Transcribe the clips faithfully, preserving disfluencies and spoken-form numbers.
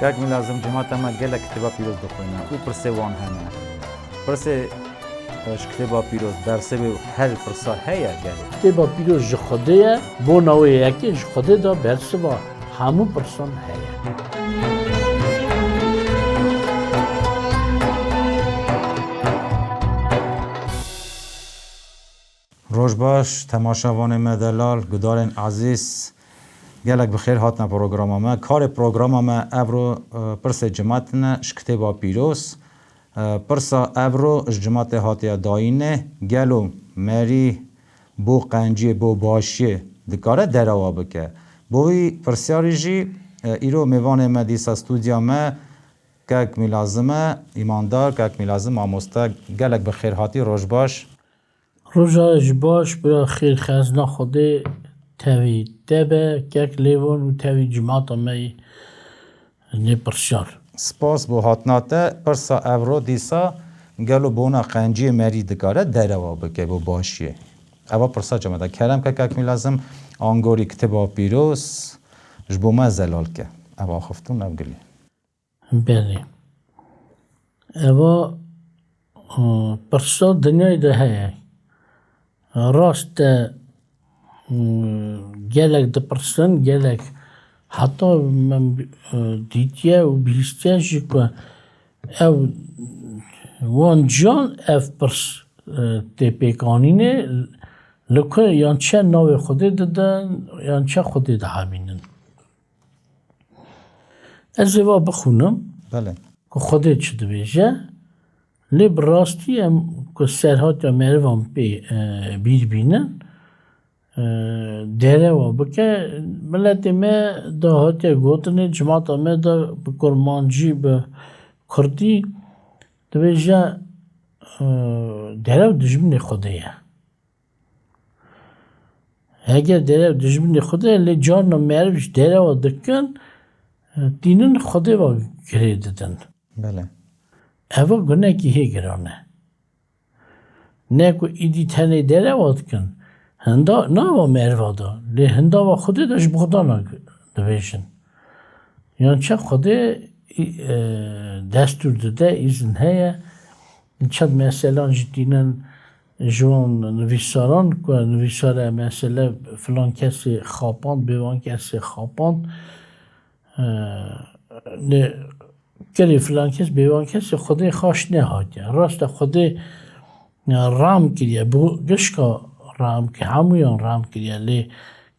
Kak Mîlazim, cemata me gelek kitêba pîroz dixwîne û pirsê wan hene. Pirsê, e, ji kitêba pîroz, bersivê her pirsa heye gelê? Kitêba pîroz ji Xwedê ye, bona wê yekê ji Xwedê de bersiva hemû pirsan heye. Roj baş, temaşevanê me delal, gudarên ezîz, gelek bi xêr hatine programa me. Karê programa me evro, e, pirsê cimat ne ji kitêba pîroz. E, pirsa evro ji cimatê hatiye dayîne, gelo merî bo qenciyê, bo başiyê dikare derewa bike? Bo vî pirsyarî jî, e, îro mêvanê me dîsa stûdya me, Kek Mîlazim e, îmandar, Kek Mîlazim mamoste, gelek bi xêr hatî, roj baş. Roja ji baş, bira xêr xezna Xwedê tevî te be, kek Lêvon û tevî cimata me yê nêpirsyar. Spas bo hatina te. Pirsa evro dîsa, gelo bona qenciyê merî dikare derewa bike bo başiyê? Eva pirsa cemata. Kerem ke Kek Mîlazim, angorî kitêba pîroz ji bo me zelal ke. Ev axiftin, ev gilî. Belê. Eva, e, pirsa dinyayê de heye. Rast e, e, gelek dipirsin, gelek heta min, e, dîtiye û bihîstiye jî ku ev wan can ev pirs, e, tê pêkanînê, li ku yan çi navê Xwedê didin, yan çi Xwedê dihemînin. Ez ê va bixwînim Belê. ku Xwedê çi dibêje. Lê bi rastî em ku serhatiya merivan pê, e, bîr bînin, e, derewa bike, miletê me de hatiye gotinê, cimata me de bi kurmancî, bi kurdî dibêje, e, derew dijminê Xwedê ye. Heger derew dijminê Xwedê ye, lê carna meriv ji derewa dikin, tînin Xwedê ve girê didin. Belê. Eva gunekî hê giran e. Ne ku îdî tenê derewa dikin, hinda nava meriva de, lê hindava Xwedê de ji Bogdana dibêjin. Yan çi Xwedê, e, destûr dide, îzin heye, çend meselan jî tînin ji wan nivîsaran, ku nivîsare mesele filan kesê xapand, bêvan kesê xapand. E, lê kerê filan kes, bêvan kesê Xwedê xaş nehatiye. Rast e, Xwedê rem kiriye, bi gişka rem kiriye, hemûyan rem kiriye, lê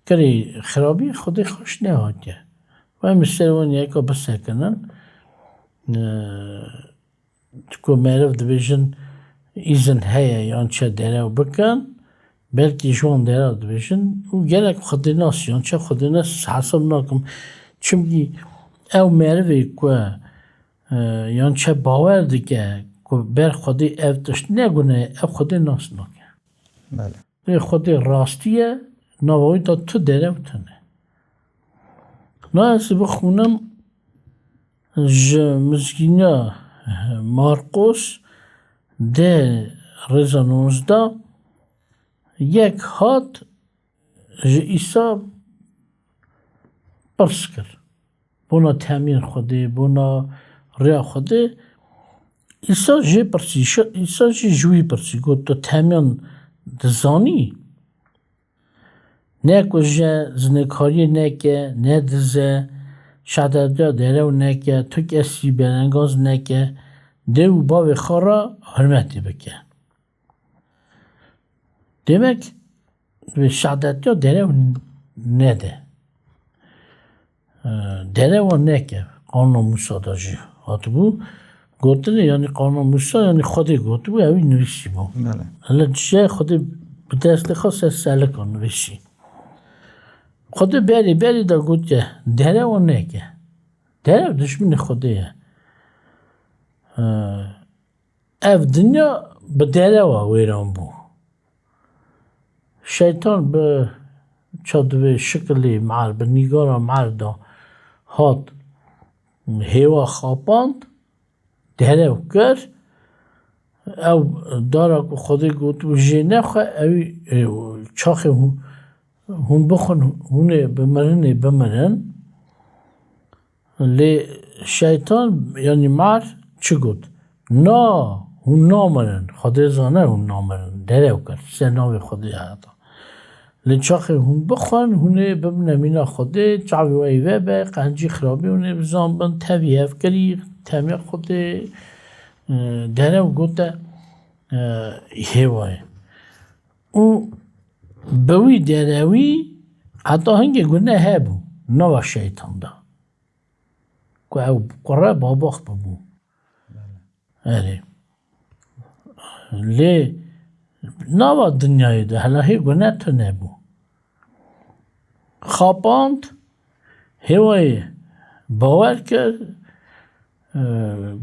kerê xirabî Xwedê xaş nehatiye. Ve em li ser wan yeka bisekinin, e, ku meriv dibêjin îzin heye yan çi derew bikin, belkî ji wan derew dibêjin û gelek xwedênas yan çi xwedênas hesab nakim. Çimkî ew merivê ku, e, yan çi bawer dike ku ber Xwedê ev tişt ne gune ye, ev Xwedê nas nake. Belê. Lê Xwedê rastî ye, nava wî de tu derew tune. Na ez ê bixwînim ji Mizgîniya Marqos deh rêza nozde, yek hat ji Îsa pirs kir. Bona temiyên Xwedê, bona rêya Xwedê, Îsa jê pirsî, şi-, Îsa jî ji wî pirsî, got, tu temiyan dizanî? Nekuje, zinêkariyê neke, nedize, şedetiya derew neke, tu kesî belengaz neke, dê û bavê xwe re hurmetê bike. Demek, şedetiya derew nede. E, derewa neke. Qanûna Mûsa de jî hatibû gotinê, yanî Qanûna Mûsa, yanî Xwedê gotibû, ewî nivîsîbû. Belê. Hele dişe Xwedê bi destê xwe ser selika nivîsî. Xwedê berî berî de gotiye, derewa neke. Derew dijminê Xwedê ye. E, Ev dinya bi derewa wêran bû. Şeytan bi çativê şikilê mer, bi nîgara mer de hat hêwa xapand, derew kir. Ew dara ku Xwedê gotibû jê nexwe, ew, e, çaxê hû-, hûn bixwin, hûn ê bi mirinê bimirin. Lê şeytan, yanî mar çi got? Na, hûn namirin. Xwedê zane hûn namirin. Derew kir. Ser navê Xwedê heta. Lê çaxê hûn bixwin, hûn ê bibine mîna Xwedê, çavê we yê vebe, qencî xirabî hûn ê bizanbin, tevî hevkirî, temiya Xwedê, e, derew gote, e, hêwayê. Û bi wî derewî heta hingê gune hebû, nava şeytan de. Ku ew qure babax bibû. Erê. Lê nava dinyayê de hela hê gune tune bû. Xapand, hêwayê bawer kir, e,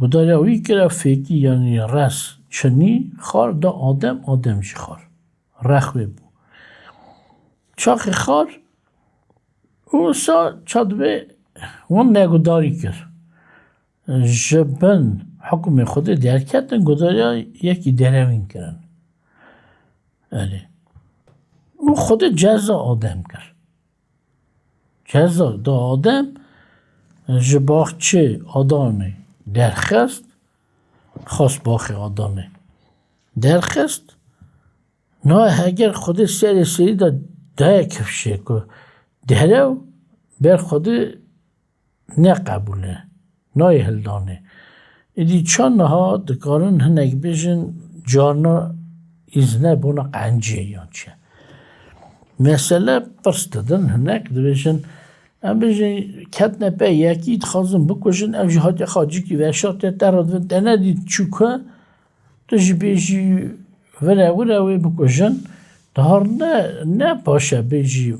gudariya wî kire fêkî, yanî res çinî, xar da Adem, Adem jî xar. Rex wê bû. Çaxê xar, wisa ça dibê wan negudarî kir. Ji bin hukmê Xwedê derketin, gudariya yekî derewîn kirin. Erê. Û Xwedê ceza Adem kir. Ceza da Adem, ji baxçê Adanê derxist, xwest baxê Adanê derxist. Na heger Xwedê serê serî de daye kifşê ku derew ber Xwedê neqebûl e, nayê hildanê. Îdî ça niha dikarin hinek bêjin carna îzne bona qenciyê yan çi. Mesele pirs didin hinek dibêjin, em bêjin ketine pey yekî dixwazin bikujin, ev jî hatiye xacikî veşartiye te re dibin, te nedît çû ku tu jî bêjî vire vire wê bikujin. Dihar ne, ne baş e bêjî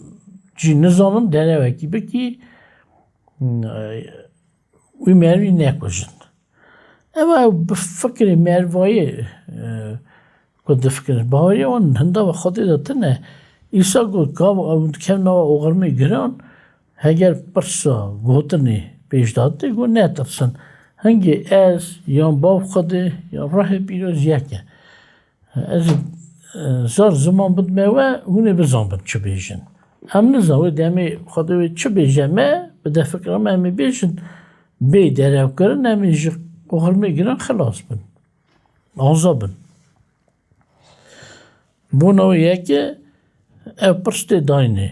cî nizanim derewekî bikî, wî merivî nekujin. Ev, ew bi fikrê merivayê, e, ku difikirin. Bawerî wan hinda ve Xwedê de tune. Îsa got, gav ew dikevin nava oxirmê giran, heger pirsa gotinê pêş de hatê, got, netirsin. Hingê ez, yan Bav Xwedê, yan Ruhê Pîroz yek e. Ez ê, e, zar ziman bidime we, hûn ê bizanbin çi bêjin. Em nizan wê demê Xwedê wê çi bêje me, bide fikra me, em ê bêjin, bê derewkirin, em ê ji oxirmê giran xilas bin. Aza bin. Bona wê yekê ev pirs tê dayînê.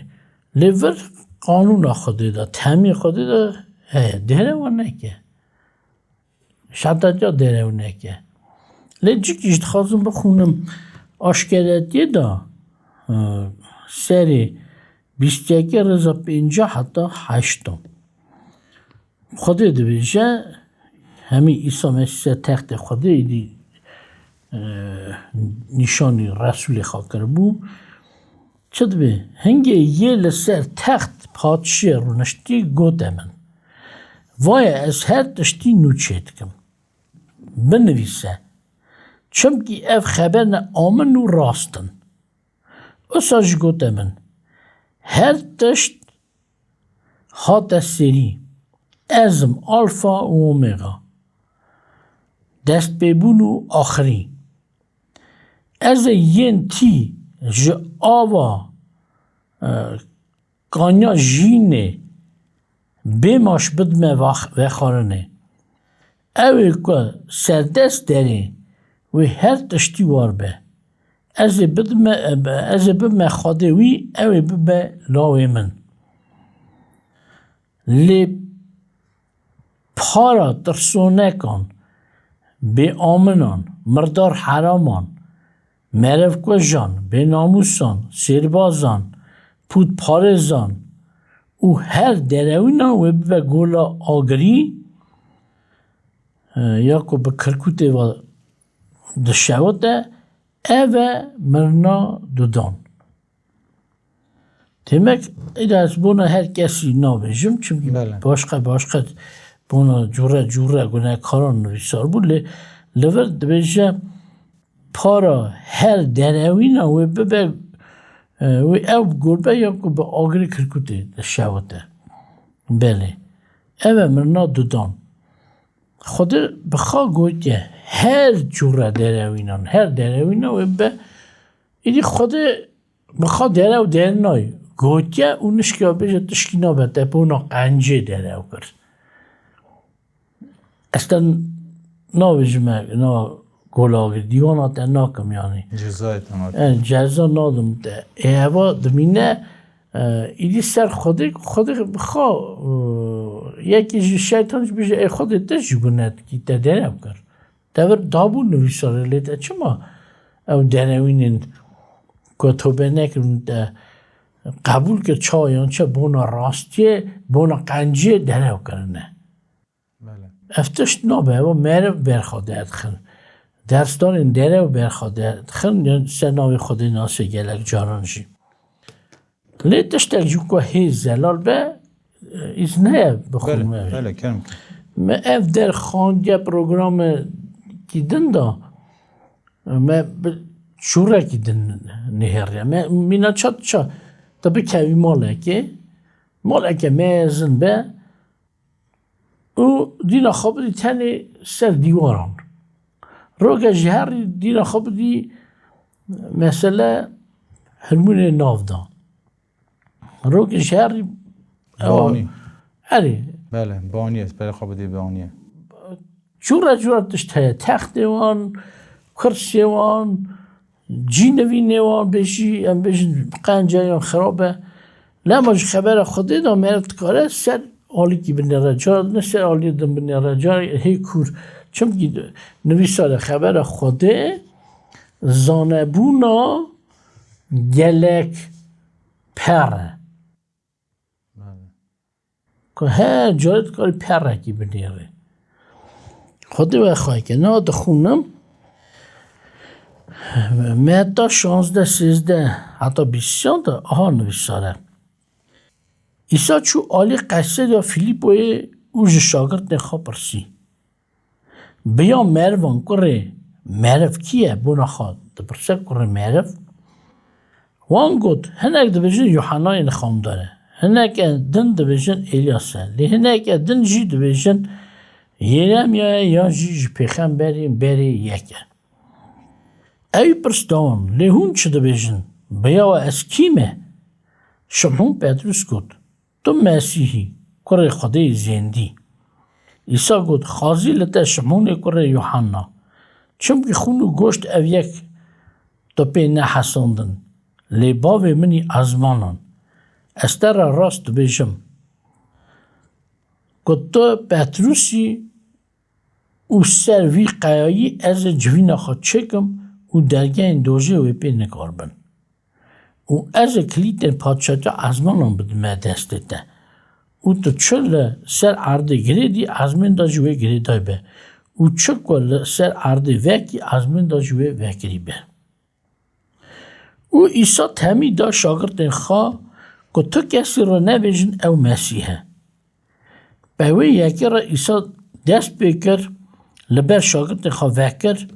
Lê vir qanûna Xwedê de, temî Xwedê de heye. Derewa neke. Şehadetiya derew neke. Lê cik jî dixwazim bixwînim, Aşkeretiyê de, e, serê bîst yekê rêza pêncî heta heşt. Xwedê dibêje, hemî Îsa Mesîh ser textê Xwedê êdî, e, nîşanî Resûlê xwe kiribû. Çi dibê? Hingê yê li ser text padşiyê rûniştî gote min, Vaye ez her tiştî nû çêdikim. Binivîse. Çimkî ev xeberine amin û rast in. Wisa jî gote min, Her tişt hate serî. Ez im Alfa û Omega. Destpêbûn û axirî. Ez ê yên tî ji ava, e, kanya jînê bêmaş bidime vax-, vexwarinê. Ew ê ku serdest derê wê her tiştî war be. Ez ê bidime, ez ê bibime Xwedê wî, ew ê bibe lawê min. Lê para tirsonekan, bêaminan, mirdar heraman, merivkujan, bênamûsan, sêrbazan, pûtparêzan û her derewîna wê bibe gola agirî, e, ya ku bi kirkûtê ve dişewite, ev e mirina dudan. Demek, êdî ez bona her kesî nabêjim, çimkî Belê. başqe, başqe bona cûre, cûre gunekaran nivîsar bû, lê li vir dibêje, para her derewîna wê bibe, e, wê ew gurbe ya ku bi agirê kirkûtê dişewite. Belê. Ev e mirina dudan. Xwedê bi xwe gotiye, her cûre derewînan, her derewîna wê bibe. Êdî Xwedê bi xwe derew dernayê gotiye û nişka bêje tişkî nabe, te bona qencê derew kir. Ez te navêjime, na gola wî, dîwana te nakim yanî. Cezayê te nakim. E, ceza nadim te. Ê, eva dimîne, e, îdî ser Xwedê, Xwedê bi xwe, e, yekî ji şeytan jî bêje, ê Xwedê te jî gune dikî, te derew kir. Te vir dabû nivîsarê, lê te çima ew derewînên ku tobe nekirin te qebûl kir, çawa yan çi bona rastiyê, bona qenciyê derew kirine? Belê. Ev tişt nabe, ev meriv berxwe derdixin. Dersdarên derew berxwe derdixin, yan ser navê Xwedê nasê gelek caran jî. Lê tiştek jî ku hê zelal be, îzne ye bixwînim. Belê, ev. Belê, kerem kir. Me ev der xandiye programekî din da, me bi çûrekî din nihêriye. Me mîna çat ça, tu bikevî malekê, maleke mezin be, û dîna xwe bidî tenê ser dîwaran. Roge ji herî dîna xwe bidî mesele hilmûnê nav da. Roge ji herî Banî. Erê. Belê, banî ye, ez pere xwe bidî banî ye. Cûre cûre tişt heye. Textê wan, kursê wan, cînivînê wan, bêjî, em bêjin qence yan xirab e. Lema ji xebera Xwedê de meriv dikare ser alîkî binêre. Cara din ser aliyê din binêre. Cara hê kûr. Çimkî nivîsare xebera Xwedê zanebûna gelek per e. Belê. Ku her carê dikarî perekî binêrî. Xwedê we xwey ke. Niha dixwînim, Meta şazdeh sêzdeh heta bîst de aha nivîsare. Îsa çû alî qeseriya Fîlîpoyê û ji şagirtên xwe pirsî. Bi ya merivan kurê meriv kî ye? Bona xwe dipirse kurê meriv. Wan got, hinek dibêjin Yuhennayê Nixamdar e. Hineke din dibêjin Êlyas e. Lê hineke din jî dibêjin Yeremya ye yan jî ji pêxemberên berê yek e. Ew pirs da wan, lê hûn çi dibêjin? Bi ya we ez kî me? Şimhûn Petrûs got, Tu Mesîh î, kurê Xwedê yê zêndî. Îsa got, Xazî li te Şimûnê kurê Yuhanna, çimkî xûn û goşt ev yek tu pê nehesandin, lê Bavê min î ezmanan. Ez te re rast dibêjim, ku tu Petrûs î û ser vî qeyayî ez ê civîna xwe çêkim û dergehên dojê wê pê nikaribin. Û ez ê kilîtên padşatiya ezmanan bidime destê te. Û tu çi li ser erdê girêdî, ezmên de jî wê girêdayî be. Û çi ku li ser erdê vekî, ezmên de jî wê vekirî be. Û Îsa temî da şagirtên xwe ku tu kesî re nebêjin ew Mesîh e. Bi wê yekê re Îsa dest pê kir, li ber şagirtên xwe vekir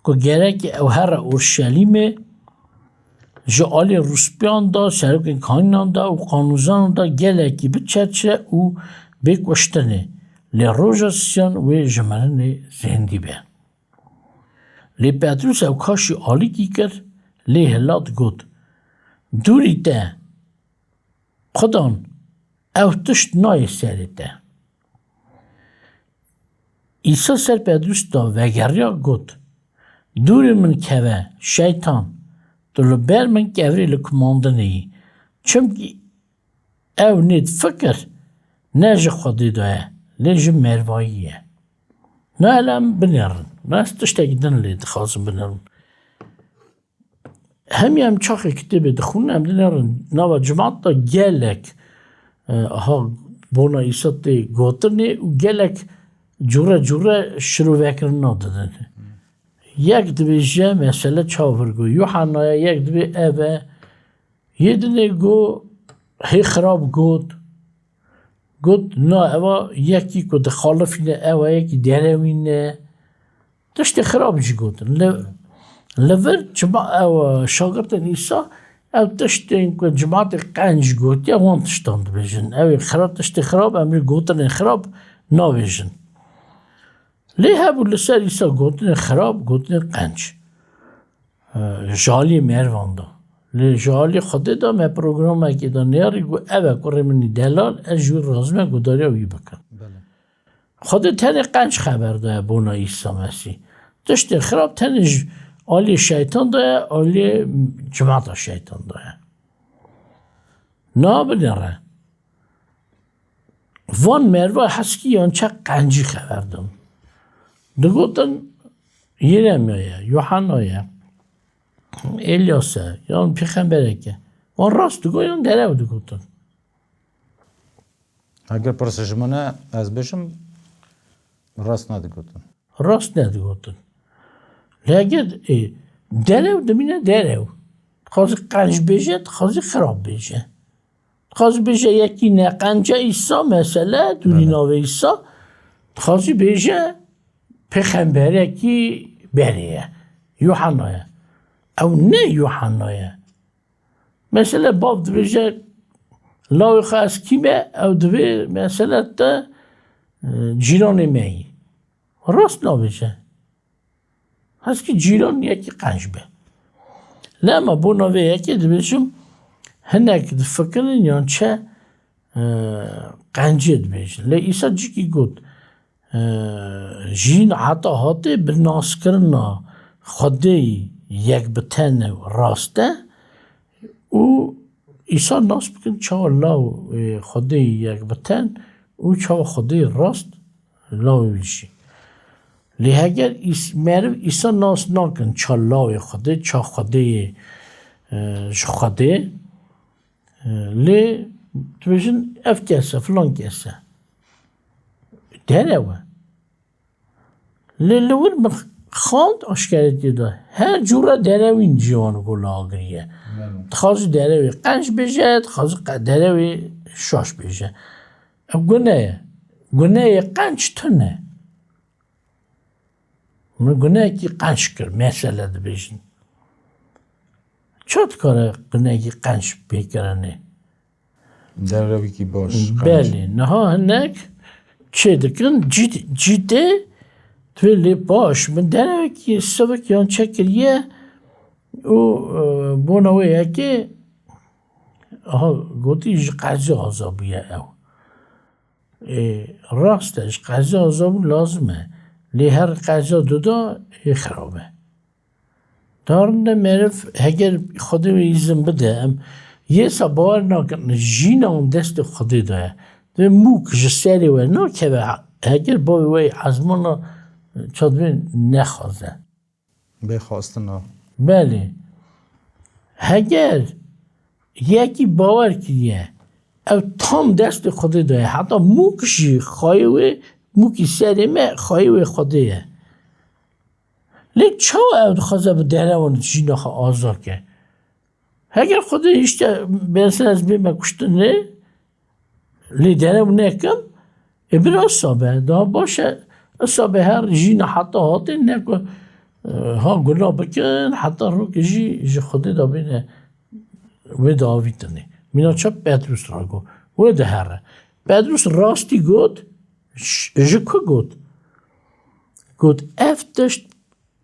ku gerek e ew here Orşelîmê, ji alî rûspiyan de, serokên kahînan de û qanûzanan de gelekî biçerçe û bê kuştinê, lê roja sisiyan wê ji mirinê zêndî be. Lê Petrûs ew kaşî alîkî kir, lê hilat got, Dûrî te, Xudan, ew tişt nayê serê te. Îsa ser Petrûs da vegeriya got, Dûrî min keve, şeytan, tu li ber min kevirî li kumandinê yî, çimkî ew nêt fikir ne ji Xwedê de ye, lê ji mervayî ye. Na ele em binêrin. Na ez tiştekî din lê dixwazim binêrim. Hemî em çaxê kitêbê dixwînin, em dinêrin nava cimat de gelek, e, aha bona Îsa tê gotinê û gelek cûre cûre şirovekirina didin. Yek dibêje, mesele çawa vir got, Yuhanna ye, yek dibê ev e. Yê dinê got, hê xirab got. Got, na, eva yekî ku dixalifîne, ew e, yekî derewîne. Tiştê xirab jî gotin. Li, li vir cima-, ew, şagirtên Îsa, ew tiştên ku cimatê qenc gotiye, wan tiştan dibêjin. Ew ê xira-, tiştê xirab, em ê gotinên xirab nabêjin. Lê hebû li ser Îsa gotinên xirab, gotinên qenc. E, ji alî merivan de. Lê ji alî Xwedê de me programekê de nêrî got, ev e kurê min î delal, ez ji wî razim me, guhdariya wî bikim. Belê. Xwedê tenê qenc xeber daye bona Îsa Mesîh. Tiştê xirab tenê ji aliyê şeytan daye, aliyê cimata şeytan daye. Na binêre. Van merva heskî yan çe qencî xeber din. Digotin Yeremya ye, Yuhanna ye, Elyas e, yan pêxemberek e. Wan rast digot yan derew digotin. Eger pirsê ji min e, ez bêjim rast nedigotin. Rast nedigotin. Lê eger e, derew dimîne derew. Dixwazî qenc bêje, dixwazî xirab bêje. Dixwazî bêje yekî neqence Îsa mesele, dûrî Bele. navê Îsa. Dixwazî bêje pêxemberekî berê ye. Yuhanna ye. Ew ne Yuhanna ye. Mesele bav dibêje lawê xwe ez kî me, ew divê mesele te e, cîranê me yî. Rast nabêje. Heskî cîran yekî qenc be. Lê ema bona vê yekê dibêjim, hinek difikirin yan çe e, qencê dibêjin. Lê Îsa cikî got, e, jîn heta hatê bi naskirina Xwedê yek bi ten rast e û Îsa nas bikin çawa law e, Xwedê yek bi ten û çawa Xwedê rast lawê wî jî. Lê heger îs- meriv Îsa nas nakin ça lawê Xwedê, ça Xwedê yê e, ji Xwedê, e, lê dibêjin ev kes e, filan kes e. Derew e. Lê li wir min xand aşkeretiyê da. Her cûre derewîn ciwan ku li agirî ye. Dixwazî derewê qenc bêje, dixwazî qe- derewê şaş bêje. Ev gune ye. Guneyê qenc tune. Min guneyekî qenc kir, mesele dibêjin. Ça dikare guneyekî qenc pêkirinê? Derewekî baş. Belê, niha hinek çê dikin, cî, cî tê, divê lê baş. Min derewekî sivik yan çekiriye û e, bona wê yekê aha gotî ji qezî aza bûye ew. Ê, rast e, ji qezî aza bû lazim e. Lê her qeza duda ê xirab e. Darinde meriv heger Xwedê wê îzin bide, em yê sa bawer nakin, jîna wan destê Xwedê de ye. Divê mûk ji serê we nakeve, heger bavê we yê ezmana çadibê nexwaze. Bê xwestina. Belê. Heger yekî bawer kiriye, ew tam destê Xwedê de ye. Heta mûk jî xwayê wê, mûkî serê me xwayê wê Xwedê ye. Lê çawa ew dixwaze bi derewan jîna xwe aza ke? Heger Xwedê hişte bênse ez bême kuştinê, lê derew nekim, ê bir esa be, daha baş e, esa be her jîna heta hatê ne ku, e, ha guna bikin, heta rokê jî ji Xwedê de bêne wê de avîtinê. Mîna çap Petrus ra got, wê de here. Petrus rastî got, ş- ji ku got? Got, ev tişt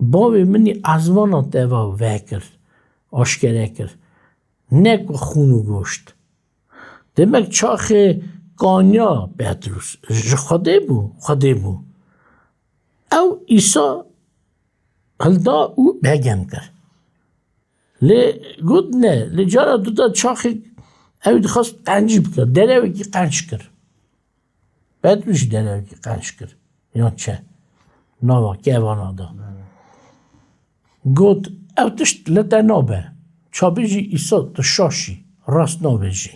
bavê min î ezmana te va vekir, aşkere kir. Ne ku xûn û goşt. Demek çaxê kanya Petrus ji Xwedê bû, Xwedê bû. Ew Îsa hilda û begem kir. Lê got ne, lê cara duda çaxê ew dixwest qencî bike, derewekî qenc kir. Petrus jî derewekî qenc kir. Yan çi? Nava kevana da. Got, ew tişt li te nabe. Çabê jî Îsa tu şaş î, rast nabêjî.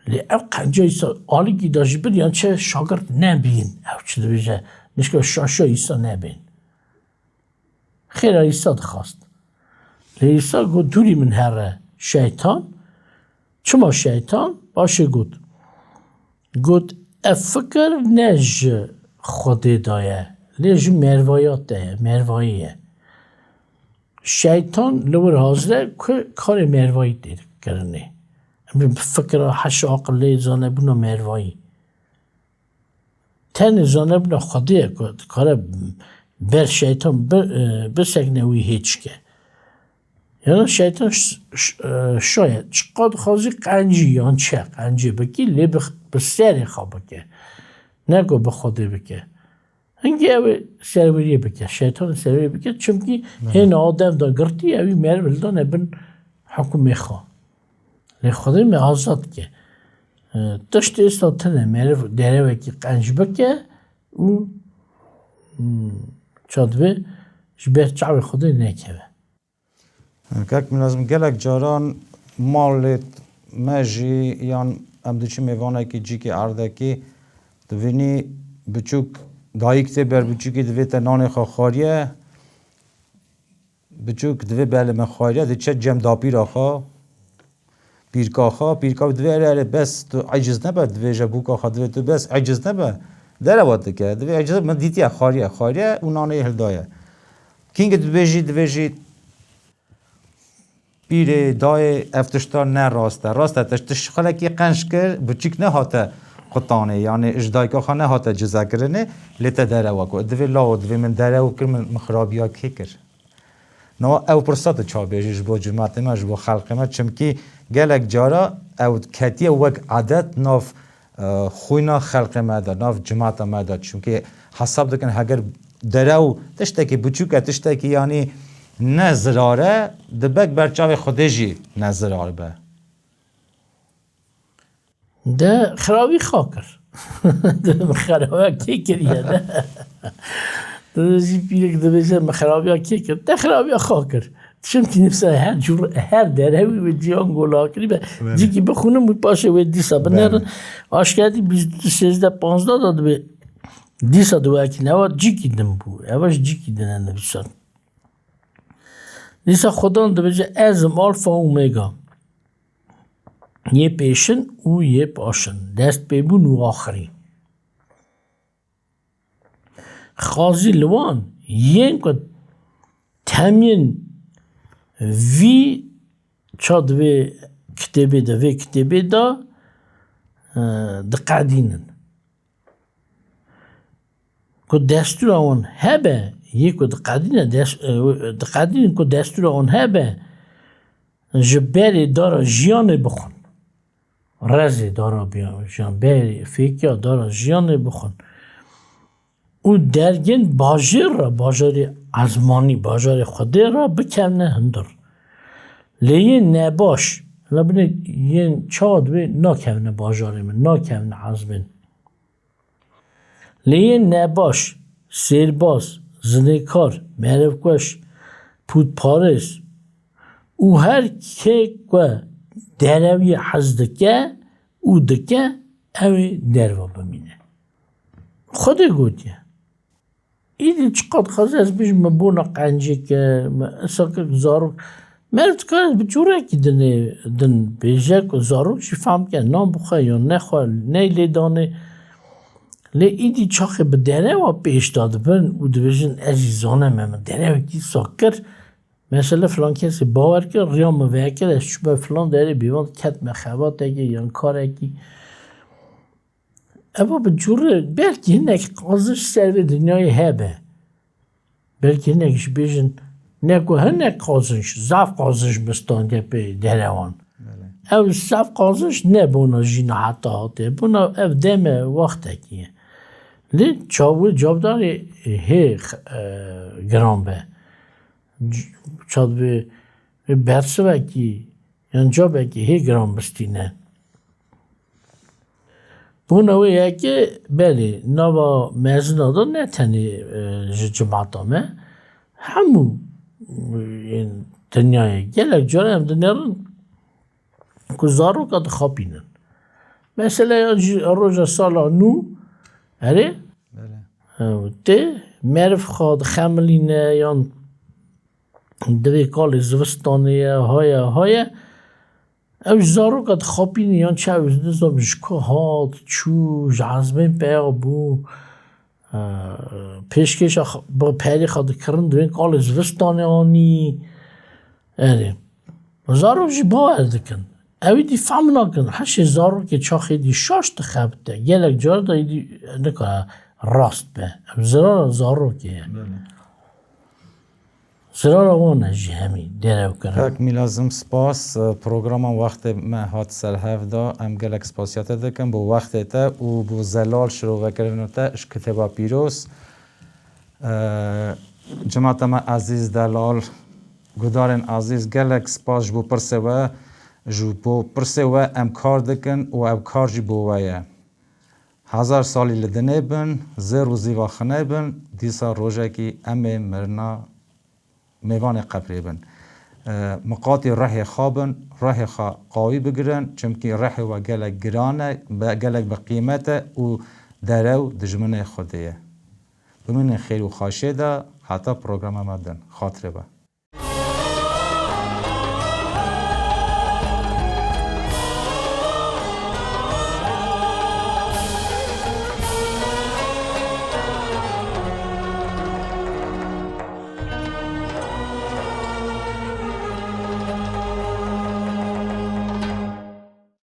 Lê ev qenca Îsa alîkî da jî bir yan çi şagirt nebîn. Ew çi dibêje? Nişka şaşa Îsa nebîn. Xêra Îsa dixwast. Lê Îsa got, dûrî min here şeytan. Çima şeytan? Paşê got. Got, ev fikir ne ji Xwedê de ye, lê ji mervaya te ye, mervayî ye. Şeytan li wir hazir e ku karê mervayî tê kirinê. Bi fikira heşa aqilê zanebûna mervayî. Tenê zanebûna Xwedê ye ku dikare ber şeytan bi, e, bisekine wî hêç ke. Yana şeytan ş- ş- e, şaye çiqa dixwazî qencî yan çi qencê bikî lê bi, bi serê xwe bike. Ne ku bi Xwedê bike. Hingî ew ê serweriyê bike, şeytanê serweriyê bike, çimkî hêna Adem da girtî, ew ê meriv hildane bin hukmê xwe. Lê Xwedê me azad dike. E, tiştê êsta tune meriv derewekî qenc bike û, hmm, ça divê ji ber çavê Xwedê nekeve. Kek Mînazim, gelek caran malê me jî yan em diçin mêvanekî cîkê erdekî, dibînî biçûk, dayik tê ber biçûkî, divê te nanê xwe xwariye, biçûk divê belê min xwariye, diçe cem dapîra xwe, pîrka xwe, pîrka divê erê, erê, bes tu eciz nebe, divêje bûka xwe, divê tu bes eciz nebe, derewa dike, divê eciz, min dîtiye xwariye, xwariye û nanê hildaye. Kîngê dibêjî, divêjî, pîrê, dayê, ev tişta ne rast e. Rast e, te tişt xelekî qenc kir, biçûk nehate qutanê, yanî ji dayika xwe nehate cizekirinê, lê te derewa kir. Divê lawo, divê min derew kir, min, min xirabiya kê kir? No, ew pirsa tu ça bêjî ji bo cimatê me, ji bo xelqê me, çimkî gelek cara ew ketiye wek adet nav, e, xwîna xelqê me de, nav cimata me de. Çimkî hesab dikin, heger derew tiştekî biçûk e, tiştekî, yanî ne zirar e, dibek ber çavê Xwedê jî ne zirar be. De xirabî xwe kir. De min xerabiya kê kiriye, ne? De jî pîrek dibêje, min xerabiya kê kir? De xerabiya xwe kir. Çimkî nifsa her cur, her derewî wê ciyan gola kirî be. Belê. Cîkî bixwînim û paşê wê dîsa binerin. Belê. Aşketî bîst û du, sêzdeh, panzdeh da dibê dîsa di wekî neva cîkî din bû. Eva ji cîkî din e nivîsan. Dîsa Xudan dibêje, ez im Alfa û Omega. Yê pêşin û yê paşin, destpêbûn û axirî. Xazî li wan yên ku temiyên vî ça di vê kitêbê de, vê kitêbê de, e, diqedînin. Ku destûra wan hebe, yê ku diqedîne, des-, e, diqedînin ku destûra wan hebe, ji berê dara jiyanê bixwin. Rezê dara biya-, jiyan, berê fêkiya dara jiyanê bixwin. Û dergên bajêr re, bajarê ezmanî, bajarê Xwedê re bikevne hundir. Lê yên nebaş, la binê yên çawa dibê nakevne bajarê min, nakevne ezmên. Lê yên nebaş, sêrbaz, zinêkar, merivkweş, pûtparêz û her kê ku derewiyê hez dike û dike, ew ê derva bimîne. Xwedê gotiye. Îdî çiqas dixwaze ez bijim, min bona qencê kir, min isa kir zarok. Meriv dikare bi cûrekî dinê, din bêje ku zarok jî fehm ke, nan bixwe yan nexwe, ney lê danê. Lê îdî çaxê bi derewa pêş de dibin û dibêjin, ez jî zane me, min derewekî sa kir. Mesela filan kesê bawer kir, riya min vekir, ez çûme filan derê, bêvan ketme xebatekê yan karekî. Eva bi cûre belkî hinek qazinç ser vê dinyayê hebe. Belkî hinek jî bêjin, ne ku hinek qazinç, zaf qazinç bi stande pê derewan. Belê. Ew zaf qazinç ne bona jîna heta hatê. Bona ev deme wextekî ye. Lê çaw wê cavdarê hê, e, giran be. C-, çav vê, vê bersivekî yan cavekî hê giran bistîne. Bona wê yekê, belê, nava mezina de ne tenê, e, ji cimata me, hemû, e, yên dinyayê. Gelek cara em dinêrin ku zaroka dixapînin. Mesela ya jî roja sala nû, erê, Belê. e, tê meriv xwe dixemilîne yan divê kalê zivistanê ye, haye, haye. Ew ji zaroka dixapîne yan çi, ew nizam ji ku hat, çû, ji ezmên peya bû, e, pêşkêşa xwe, bi perê xwe dikirin, divên kalê zivistanê anî. Erê. Zarok jî bawer dikin. Ew îdî fehm nakin. Heşê zarokê çaxê dî şaş dixebite. Gelek cara da îdî nikare rast be. Ev zirara zarokê ye. Belê. Sirara wan e jî hemî derew kirin. Kak Mîlazim, spas. Programa wextê me hat ser hev da. Em gelek spasiya te dikin bo wextê te û bo zelal şirovekirina te ji kitêba pîroz. Cimata me ezîz, delal, guhdarên ezîz, gelek spas ji bo pirsê we. Ji bo pirsê we em kar dikin û ev kar jî bo we ye. Hezar salî li dinê bin, zêr û zîva xinê bin, dîsa rojekî em ê mirina mêvanê qebrê bin. Miqatî rehê xwe bin, rehê xwe qawî bigirin, çimkî rehê we gelek giran e, gelek bi qîmet e û derew dijminê Xwedê ye. Bimînin xêr û xaşê de, heta programa me din. Xatirê be.